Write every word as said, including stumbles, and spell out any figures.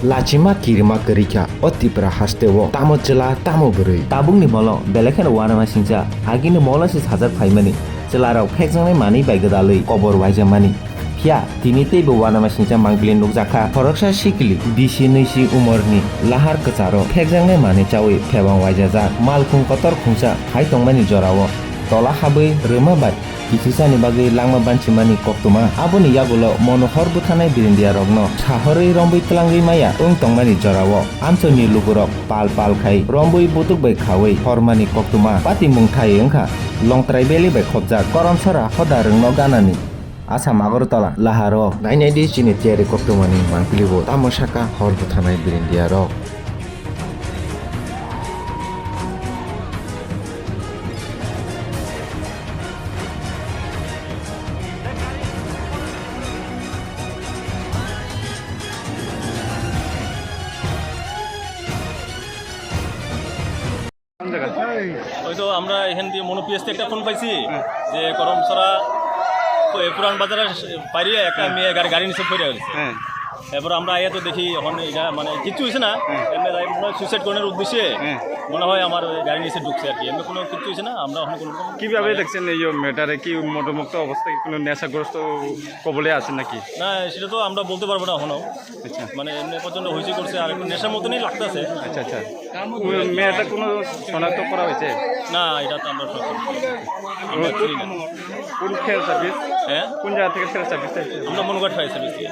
Lachima kirima kwrwi kha o Tipra hasteo, tamo chwla tamo bwrwi. Tabukni molo belai kheno uanamasingcha, agini molo se sajak phaimani chwlarok phekjaknai manwi bai gwdalwi kobor waijakmani. Phiya tini teibo uanamasingcha mangpili nukjakha. Khoroksa sikili bisi nwisi umorni lahar kwcharo phekjaknai manwi chawi phebang waijajak. Malkhung kotor khungsa hai tongmani jorao tola habwi rwma bai kisisani bagwi langma banchimani koktwma. Aboni yagulo monohor bwthanai birindiyarokno sahorwi rombwi twlangwi maya wng tongmani jorao amchaini lukurok pal pal khai rombwi butuk bai khawi hormani koktwma. Patimung thai wngkha Longtrai Valley bai khopjak Koromsora hoda rwngno ganani. Assam Agartala laharo nainai di chini tiyari koktwmani mangpili bo tamo saka hor bwthanai birindiyarok. হয়তো আমরা এখান দিয়ে মনো পিএস থেকে একটা ফোন পাইছি যে করমছড়া পুরান বাজারের বাইরে একটা মেয়ে গাড়ি গাড়ি নিচে পড়ে গেছে। হ্যাঁ। এরপর আমরা আইয়া তো দেখি এখন এটা মানে কিচ্ছু হয়েছে না। হ্যাঁ। এমনি তাই মনে হয় সুইসাইড করার উদ্দেশ্যে হ্যাঁ। মনে হয় আমার ওই গাড়ি নিচে ঢুকছে আর কি, এমনি কোনো কিচ্ছু হয়েছে না। আমরা এখন কোনো রকম কিভাবে মানে দেখছেন এই মেয়েটারে? কি মর্মাহত অবস্থা? কি কোনো নেশাগ্রস্ত কবলে আছে নাকি? না, সেটা তো আমরা বলতে পারবো না এখনো। আচ্ছা। মানে এমনি প্রচণ্ড হইচই করছে আর একটু নেশার মতনই লাগতেছে। আচ্ছা আচ্ছা। মেয়েটা কোনো শনাক্ত করা হয়েছে? না, এটা তো আমরা সব আমরা চিনি না। কোন ফায়ার সার্ভিস? হ্যাঁ। কোন জায়গা থেকে ফায়ার সার্ভিস? আমরা মনুঘাট ফায়ার সার্ভিস থেকে।